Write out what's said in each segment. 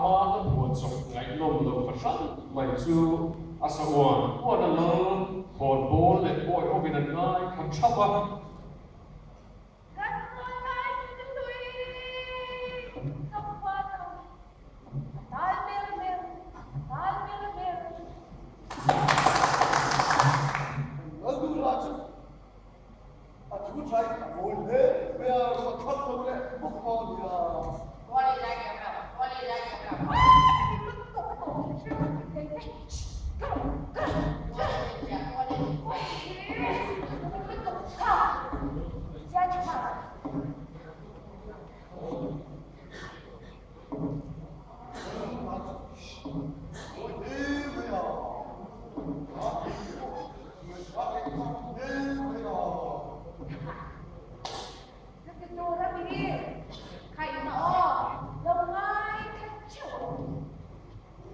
ama hla phuahchawp ngaihnawm lo fahran mai chu a sa uan uan a lal khawnbawl leh pawi hovin an ngaithla thap a. Kan rualai chu tui chawpa tho a tal mer mer, a tal mer mer. Kan Lalduhla chu a thu thain a mawi hle mai a, ruah thak lo leh bawk a nia.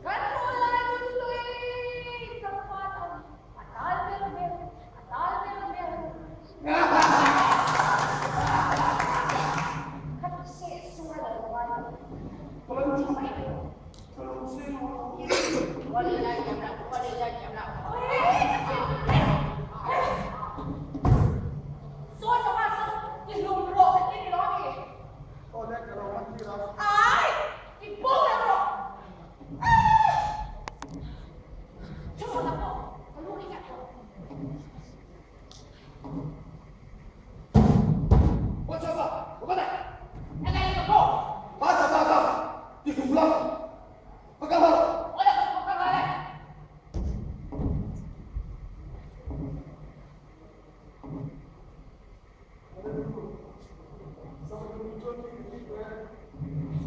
Kan rualai chu tui chawpa tho a tal mer mer, a tal mer mer. Kha ti seh sur a lo ngai lo. Sawi chawpa chu i hlum rawh ka ti ni lo a mi? Ai! I bo reng rawh!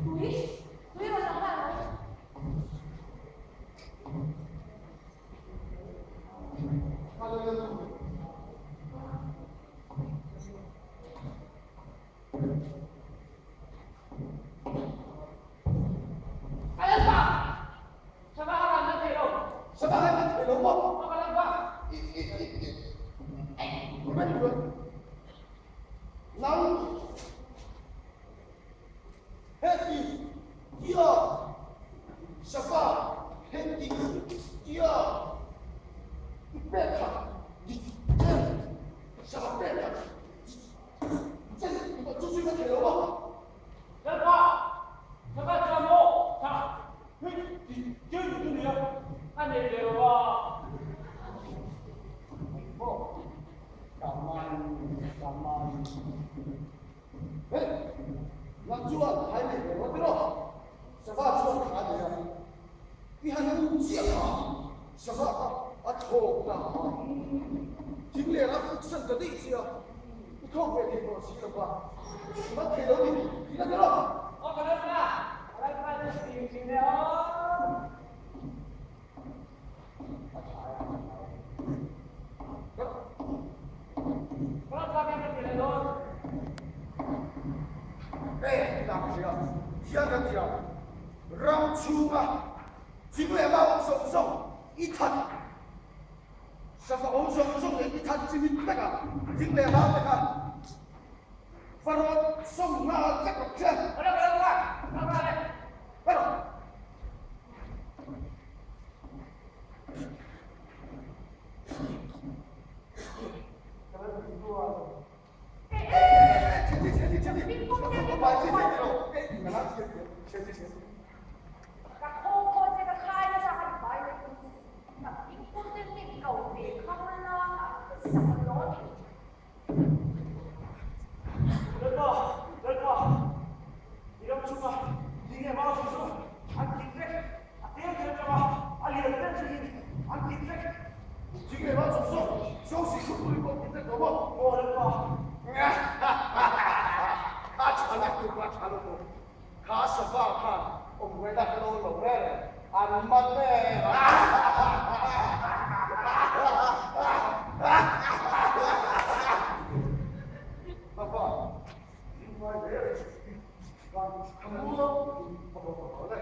Tui, tui rawn lang nghal mai. Nang heti tia sava heti tia i pek kha dik chen sava pek kha chen chu chu ka thei lo a. Lalpa, sava chuan maw tha hei ti chen chu nia a nei ve lo a. Maw Kaman kaman Hei nang chuan hai nei ve rawh tiraw Sava chuan kha nei a i han um chiah kha Sava kha a thlawk ta a thing leh a fuk san ta daih che a i thlawk ve thei tawh si lo va i man thei lo ni tihna tiraw. Aw ka lalpa, ka lalpa chu fim thin e aw. Ram chhunga thing leh mau awm zawng zawng i that sava awm zawng zawng leh i that chi hming vek a thing leh mau te kha va rawn sawm nghal vek rawh che. Ka khaw khaw che ka khai nasa ka bai leh ka pingpong te min ko ve khang la sak lo ni. Lalpa, Lalpa, i ram chunga thing leh mau chu an kit vek, a tel tel atanga a lian ber thlengin an kit vek. Thing leh mau chu so si khut pui pawh kit vek lo maw? Aw Lalpa. A tha lutuk, a tha lutuk. Kha sava khan awm ngaihna ka lo lo reng an man e. Papa, in ngai ve a kan thamuang in a haw tawh le.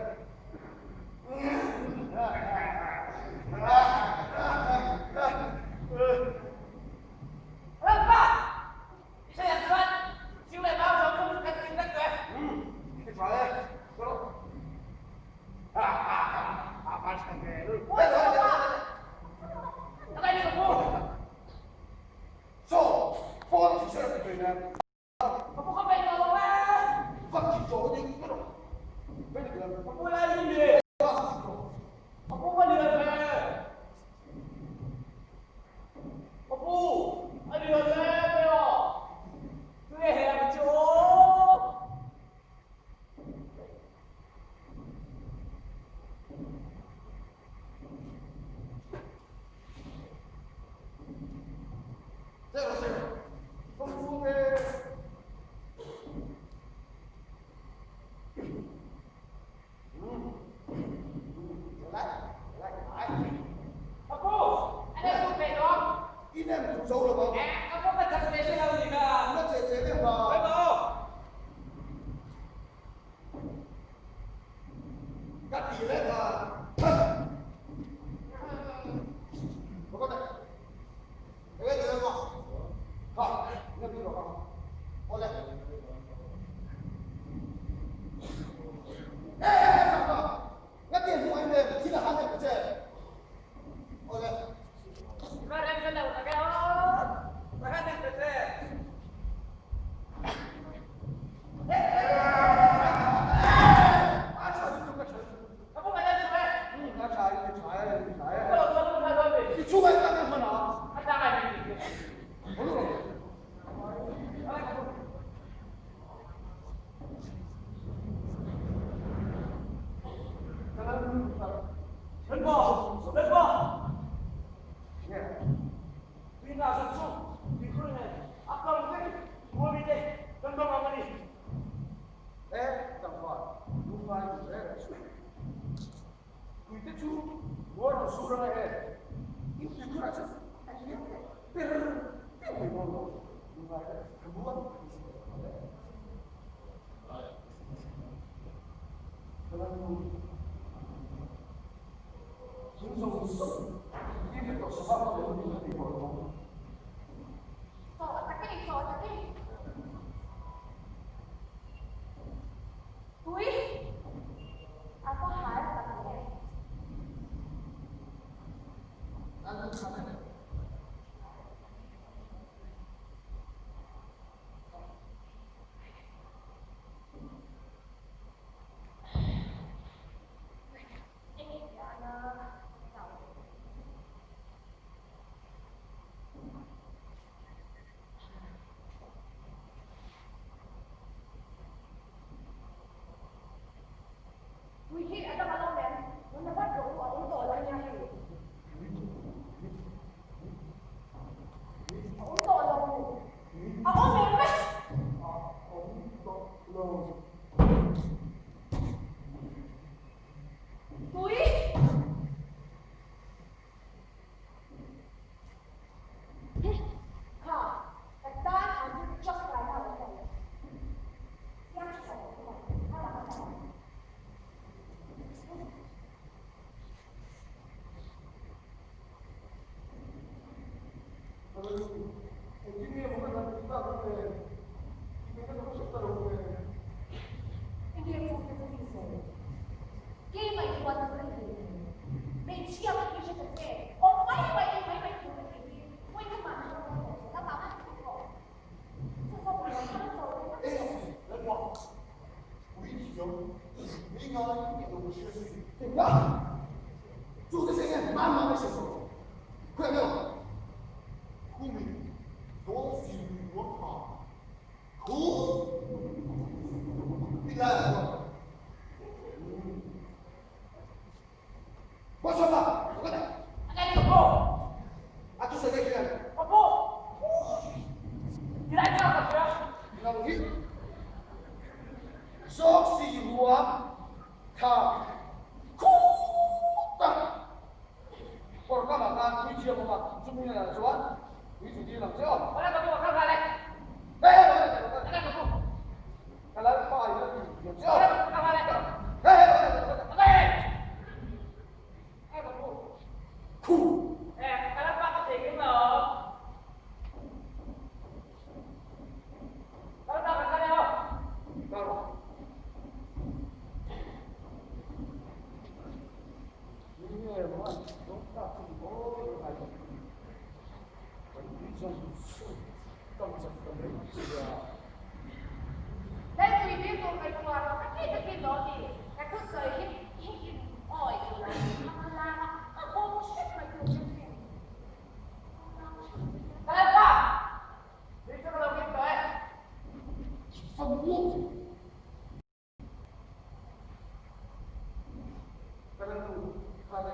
Lalpa! I hriat chuan thing leh mau zawng zawng chu kan in vek ve. Umm, i tha e, ka rawh. Ka pu lai hi ni. Ka pu va lian ve. Ka pu a lian ve ve aw. Tui a heh ang chu aw. Hahdam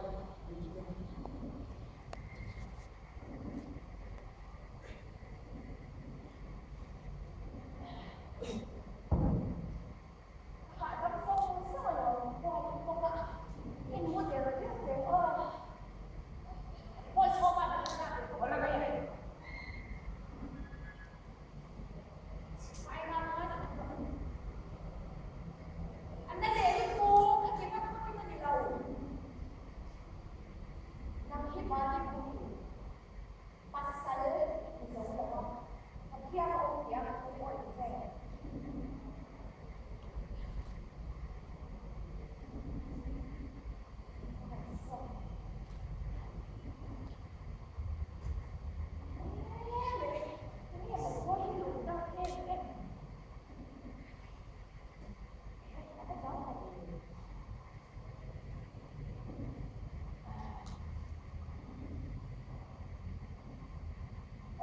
sawng sawng a lo bawk bawk a, in mu der der der aw. Pawi chhawm a kan hriat ve bawk a ni. An la leh lutuk, khati vak vakin a ni lo. Nang hi Vatipu pasal i zo lo a, Pathian a awm tih a ka thu awih che.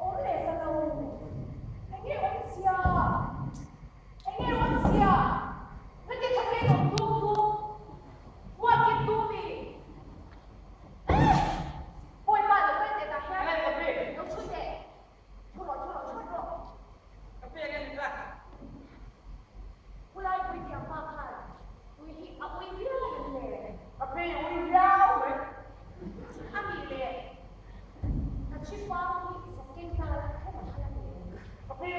Awm leh ta lo. Enge awmzia? Enge awmzia? Heti thakin awm tum chu huat in tum i. Pawi pa lo kal teh tah hian lo chhun teh. Thu rawh, thu rawh, chhun rawh. Ka pek em ka. Khulai puithiam pa khan tui hi a ui viau em le? Ka pi ui viau mai. A nih leh ka thi pang hi zak keng ta la thleng a phal a ni em? Ka pi,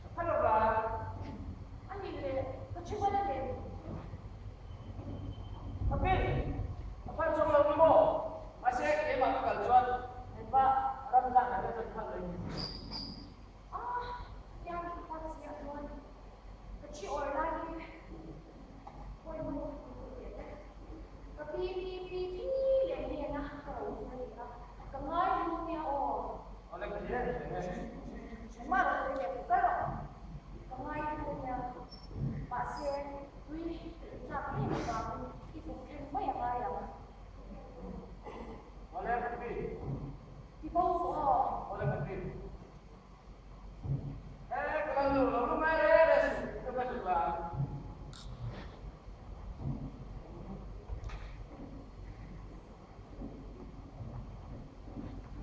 ka phal lo va. A nih leh ka thi bal a lem? Ka pi, ka phal chawk lo ni maw? Mahse keimah ka kal chuan hepa ram zah na te chuan phal lo in. Ah, tiang hi tak si ah chuan ka thi awr lai hi pawimawh ka ti duh leh vek. Ka pi pi pi thi leh hnena ka ro chu a ni a, ka ngai lu nia aw. Awle ka hria eng e. Engmah lo sawi leh kal rawh. Ka ngai lu nia. Mahse, tui chak em avangin i zuk thleng mai a ngai ang. Awle ka pi. Ti bo suh aw. Awle ka pi. He ka lal lo lo lu mai re re suh ka ka zuk la.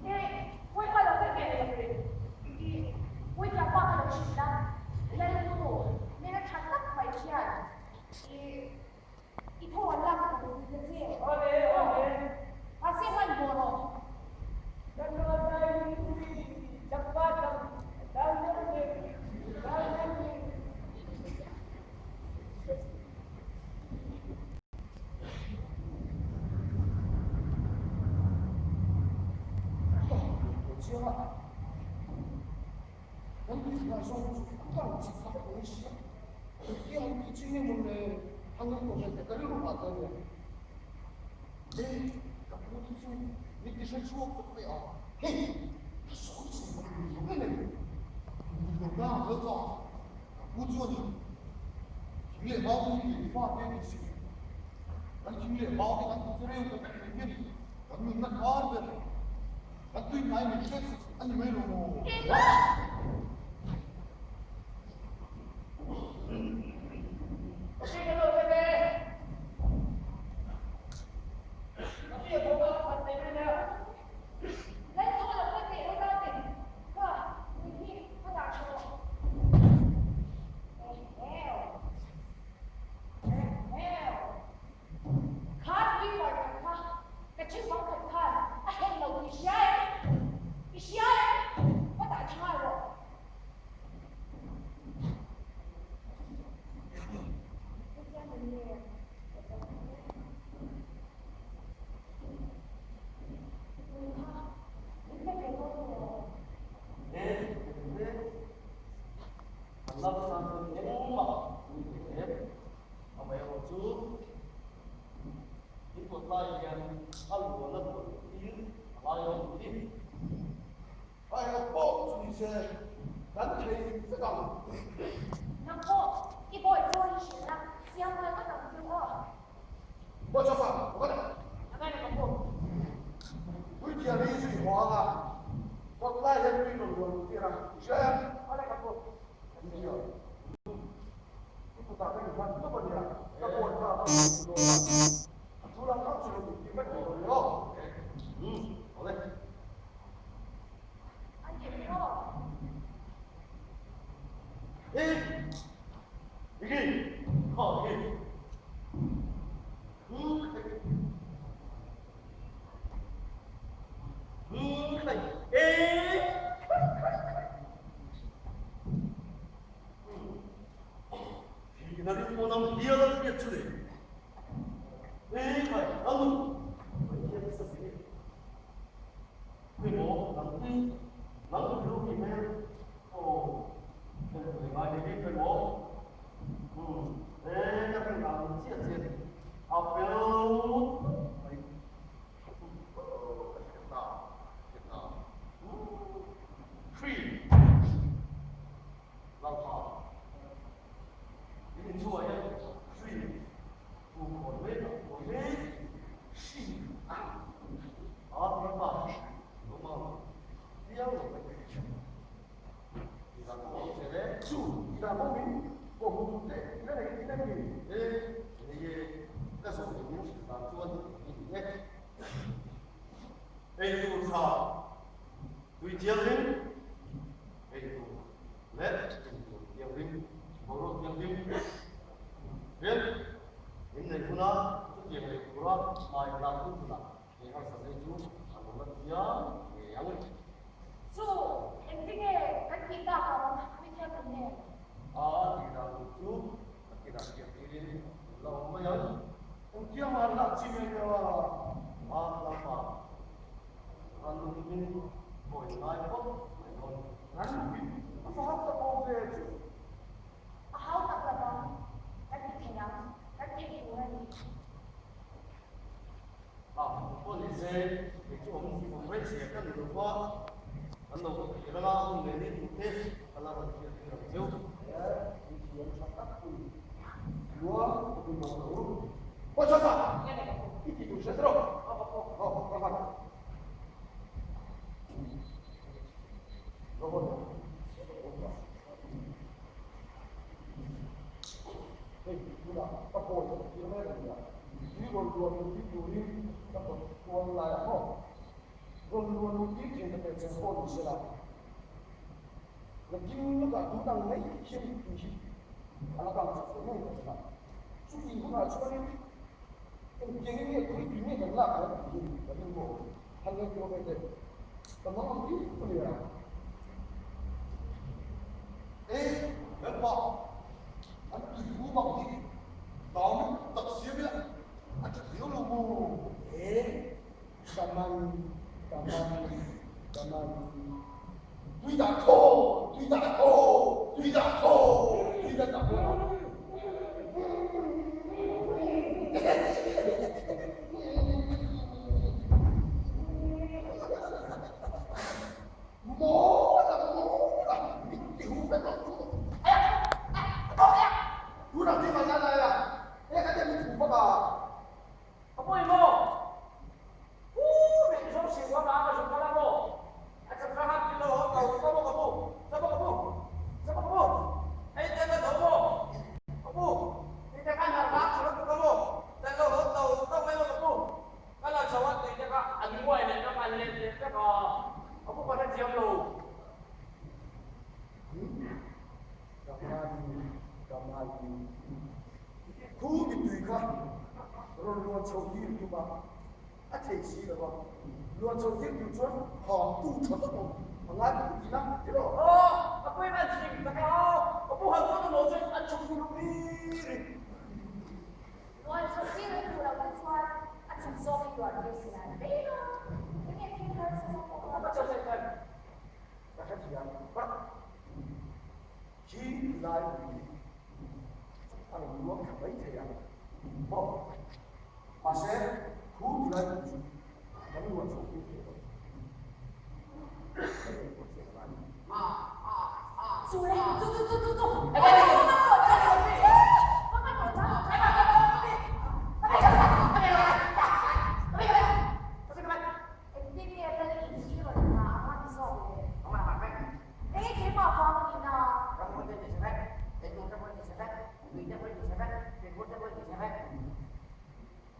He pui pa lo kal ve le i pui thiam pa ka lo hrilh la Lalnu mena tha tak mai hian i I thaw an lak ka duh na che. Awle awle. Mahse hman hmawh rawh. Kan rawn dai ni ni chakpa chak dai nem ni dai nem ni. Kan tui hmai zawng chu a kang chi kha vek mai si a, engtia an tih chi nge maw le, an ngaih tawh hmel teh ka rilru ah chuan nia. E, ka pu te chu min ti hre chhuak vek mai a, hei ka sawi che maw ni lo em em, ni lo na a kal ta, ka pu chuan in thing leh mau te hi fa te ni si, kan thing leh mau te kan ti chereu ta vek mai hian kan nunna kar ber. Kan tui hnai min hriat sak a ni mai lo maw? Kha tui par khat kha ka thi fang khat khan a heng lo tih i hria em? I hria em? Va dah tha nghal rawh. Tui kha min pe ve dawn maw? E, pe ve. Kan lak tan chuan engmah tui ve em? Amaherawh chu in kawt lai hian a luan a luan tir a ngai lo ni. A eng pawh chu ni se kan thei vek ang. Nang pawh i bawi chaw hi hrilh a, siam nghal ngawt ang chu aw. Bawi chaw fa, ka kal a. A ngai leh ka pawh. Puithiam hi zui haw ang a, kawt lai hian tui rawn luan tir a, i hria em? A leh ka pawh. Puithiam. I kutah ka inhman tawp a nia, ka bawi kha a va hmu dawn a, a thu lang ang chu lo dik tir vek tawh. dan chuan i ni e. Ei tur tha, tui thianghlim, ei tur leh in tur thianghlim, boruak thianghlim hian in neih huna chutiang leh tura hmai tlak hun hunah he harsatna hi chu a lo la thiam ngei ang. Chu, engtinge kan tih tak ang puithiam nen? A tih dan tur chu a kinah hriattirin in la awm mai ang. Engtiang an lah chi mai deuh a, a lama rannungin hawi ngai phawt mai dawn. Rannungin a va hau tak awm ve chu. A hau tak lo ang, kan ti thei ang, kan thei tur a ni. A, pawh ni se, kei chu awm awm rei zia ka ni lo va, kan lo va thlir anga hun leh ni tih te ka la rawn hriat tir ang cheu. He mi thiam tha tak pui luang ka bul bawk lo. Aw Joseph, i ti tur hre tawh. Aw, ka hman. Lo hawn. Hei tunah ka pawi ka tir mek a nia, tui rawn luan lut tir turin ka kawt kual laiah maw rawn luan lut tir thei ta ve cheng pawh ni sela, nakin lawkah tun ang mai hian tui hi a la kang chak ve ngei ka ring a, chutih hunah chuanin engtiang in nge tui tui nge kan lak ang tih hi ka ring bawk. Han ngaihtuah ve teh, ka mang ang viau a nia. E, Lalpa, an tui hu bang hi dam tak siam ila a ṭha viau lo maw? E, ka man, ka man, ka man. Tui dah thaw, tui dah thaw, tui dah thaw, tui dah thaw. Maw la maw la, min ti hu vek ang chu. Tunah keimah nan aia he ka te min thu vak a. A pawi maw? Pu min zawng si huam a ka zuk kal a maw? A chak rang a ti lo ho ko ka maw ka pu, ka maw ka pu, ka maw ka pu, hei te ka tho maw? Ka pu, hei te khan harh vang chho ka maw? Te lo ho to to mai maw ka pu? Ka la chho a tui te kha an nguai leh vek a, an let leh vek a, ka pu ka hrethiam lo. Ka hmai, ka hmai. Khu mittui kha rawn luan chho tir tum a, a thei si lo va. Luan chho tir tur chuan hamtu tha vak awm a ngai bawk tih na ti rawh. Aw, a pawi man hrim tak a, ka pu han kawt emaw chuan an chhuk duh ri ri. Luan chho tir an duh loh te chuan a chhuk zawk hi luan tir si lai mai a, enge thil harsa pawh a. Ka chho thei thei. Ka hrethiam vak. Khi lai ui hi a rawn luang thla mai thei ang maw? Mahse, khu ti lai ui chu kan luan chho tir thei lo. Ka enkawl che ka lai. Chu le, chu chu chu chu chu. Engtin nge lal in hi rawn hna a hman zawk le? Enge keimah vang a nih na?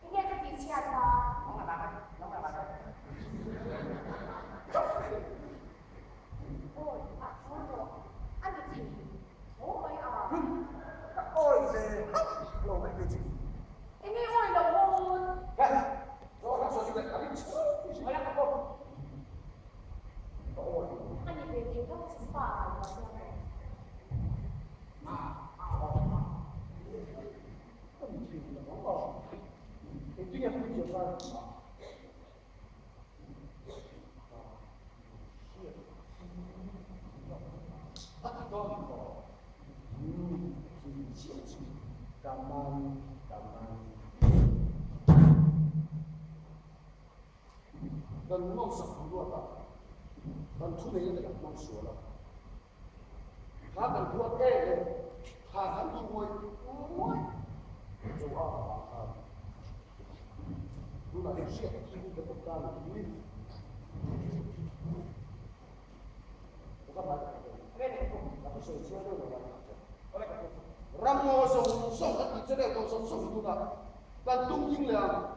Enge ka tih chhiat na? Awi, a thu tawh a ni thei tho mai a. Ka awi ve hauh lo mai kei chu. Enge awi lo hawn? A ni ve thei tho chu spa ah lo chuan rawh. Kan nawmsak duh luat a, kan thu nei te kan hmang sual a, kha kan huat em em, kha kan duh ngawih ngawih cho a avang khan tunah hian hriat hi kan awm ta lo hi. Ram ngaw zawng zawng kan tih che deuh tawh zawng zawng tunah kan tung ding leh ang.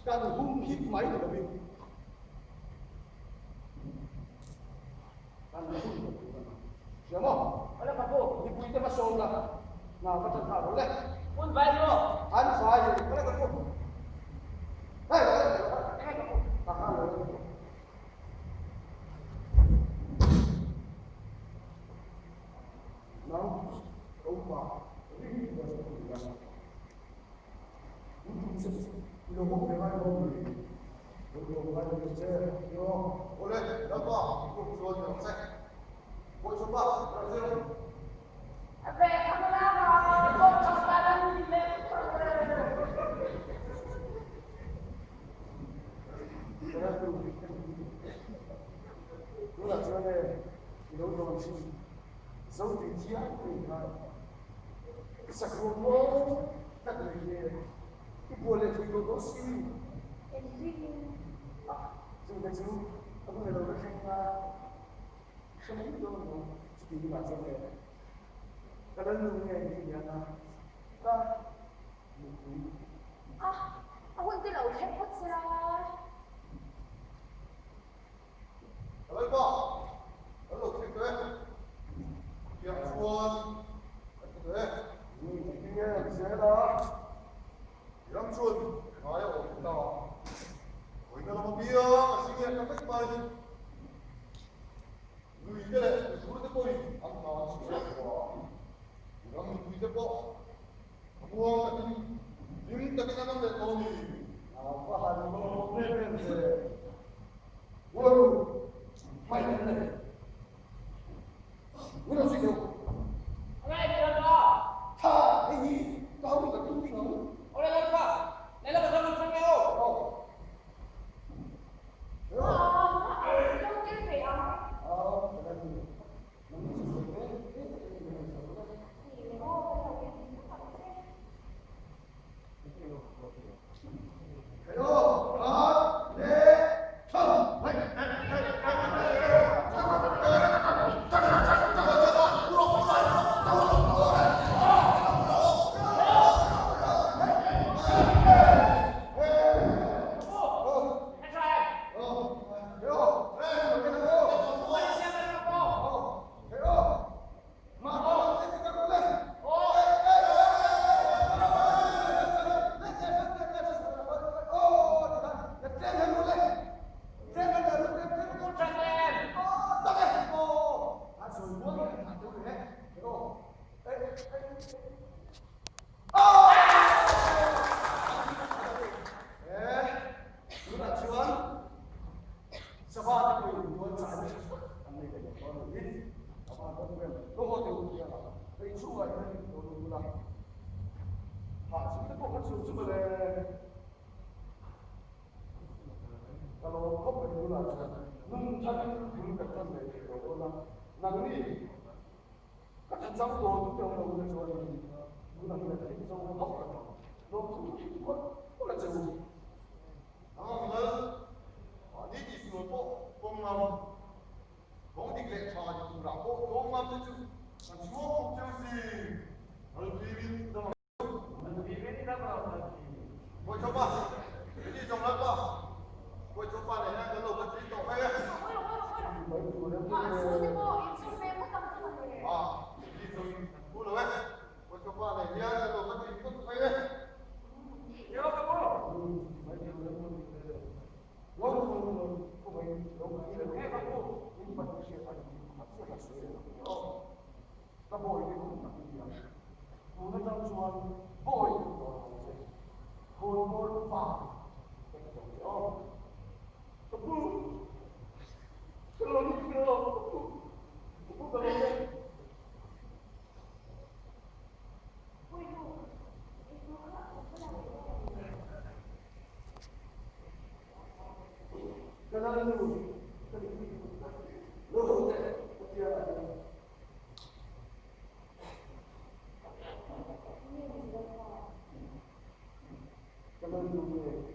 Kan hum hip mai ni lovin kan hun lo tur a ni. Hria maw? Awle ka pu. Mipui te va sawm la, hna va tan nghal rawh le. Hun vai maw? An vai in. Awle ka pu. Hei, awle ka pu. Enge ka pu? Ka nghal lo le. Nang, ka upa, ring in va zawk ni la. Awle, Lalpa, i kum chuan ni ang che. Bawi chawpa, ram zir ang. Ve khanglang a, bawi chawpa ram ni le. Tunah chuan e, i lo dawn thin zo tui thiang tui kha I sakruang mawi tak mai hi i bual leh thei tawh dawn si. Engtin? A, chute chu a hun alo la thleng a, i hre mai dawn lo. Chuti hunah chuan le ka lalnu nge ni hian a ka nupui. A, a hun te lo thleng phawt sela. Ka lalpa, kan lo thleng tawh e. Piah chuan kan ti tawh e. Engtin nge an zel a? I ram chuan ngai a awm ta. Vawiina lama piang a hring leh ta vek mai. Lui te leh mihur te pawhin an hna an chhuah tawh a. I ram mipui te pawh a muang takin hlim takin an awm leh tawh a ni. A va han lawm em em ve. Uaru, hmai an nei. Min rawn zui deuh. Awle Lalpa. Tha, hei hi ka ho ka tum ding ang. Awle Lalpa, lei lama chuan kan chang e aw. Aw. Ah, lo tel ve ang. Aw, ka la ni. Nang chu sawi ve ve takin min rawn sawi la. Ni le aw, ka lo en ding tak ang che.